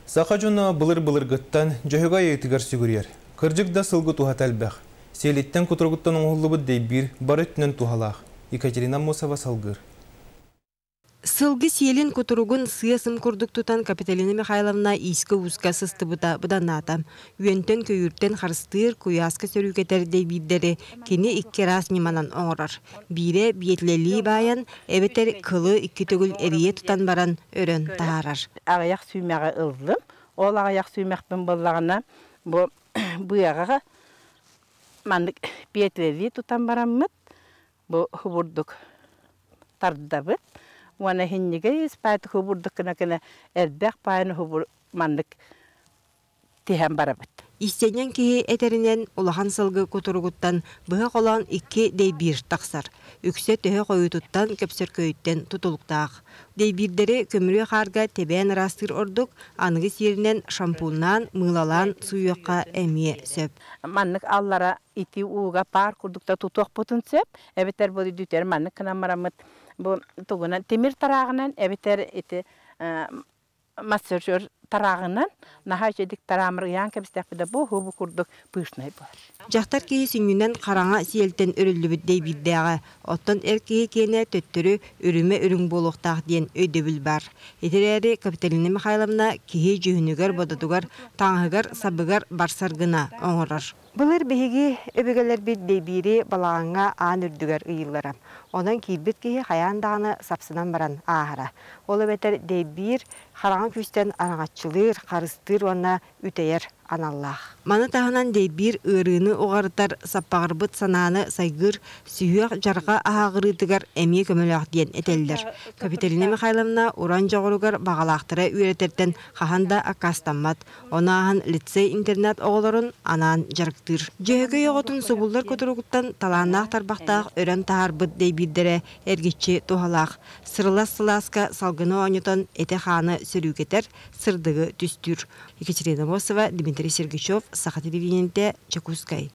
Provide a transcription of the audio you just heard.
Саха дьоно былыр-былыргыттан Дьөһөгөй айыытыгар сүгүрүйэр. Кырдьык да сылгы туһата элбэх. Сиэлиттэн кутуругуттан оҥоһуллубут дэйбиир бары өттүнэн туһалаах. Екатерина Аммосова салгыыр. Сылгы сиэлин кутуругун сыа-сым курдук тутан Капиталина Михайловна иискэ-ууска сыстыбыта быданнаата. Үөнтэн-көйүүртэн харыстыыр, куйааска сөрүүкэтэр дэйбиирдэри кини икки араас ньыманан оҥорор. Биирэ биэтлэлии баайан, эбэтэр кылы икки төгүл эрийэ тутан баран өрөн таһаарар. Аҕыйах сүүмэҕи ыллым. Ол аҕыйах сүүмэхпин буллаҕына бу быаҕа маннык петлэлии тутан бараммыт бу хубурдук тардабыт уонна иһинньигэй испаайты хубурдук гына гына элбэх паайын хубур маннык тиһэн барабыт. Иистэнньэҥ киһи этэринэн, улахан сылгы кутуругуттан быһа холоон икки дэйбиир тахсар. Үксэ төһө хойуутуттан, көпсөркөйүттэн тутулуктаах. Дэйбиирдэри көмүрүө хаарга тэбээн ыраастыыр ордук, аныгы сиэринэн шампуннаан, мыылалаан сууйуохха эмиэ сөп. Маннык аллара ити ууга паар курдук да тутуохпутун сөп, эбэтэр бу дүтэр маннык гынан бараммыт бу тугунан тимир тарааҕынан эбэтэр ити массажер тарааҕынан наһаа үчүгдүк тараамырыйаан кэбистэхпит да бу бу курдук пышнай буолар. Дьахтар киһи сүнньүнэн хараҥа сиэлтэн өрүллүбүт дэйбиирдээҕэ, оттон эр киһи киэнэ төттөрү үрүмэ үрүҥ буолуохтаах диэн өйдөбүл баар. Ити эрээри Капиталина Михайловна киһи дьүһүнүгэр-бодотугар, таҥаһыгар-сабыгар барсар гына оҥорор. Былыр биһиги өбүгэлэрбит дэйбиири балаҕаҥҥа аан үрдүгэр ыйыыллара. Онон киирбит киһи хайаан даҕаны сапсынан баран ааһара. Ол эбэтэр дэйбиир хараҥа күүстэн араҥаччылыыр, харыстыыр уонна үтэйэр аналлаах. Маны таһынан дэйбиир ыарыыны уҕарытар, саппаҕырбыт санааны сайгыыр, сүһүөх дьарҕа аһааҕырыытыгар эмиэ көмөлөөх диэн этэллэр. Капиталина Михайловна уран дьоҕуругар баҕалаахтара үөрэтэртэн хаһан да аккаастаммат. Ону ааһан лицей-интернат оҕолорун анаан дьарыктыыр. Дьөһөгөй оҕотун субуллар кутуругуттан талааннаах тарбахтаах өрөн таһаарбыт дэйбиирдэрэ эргиччи туһалаах. Сырылас сылааска салгыны оонньотон эти-хааны сөрүүкэтэр, сырдыгы түстүүр. Екатерина Мосова, Дмитрий Сергучев, Саха телевидениетэ, Дьокуускай.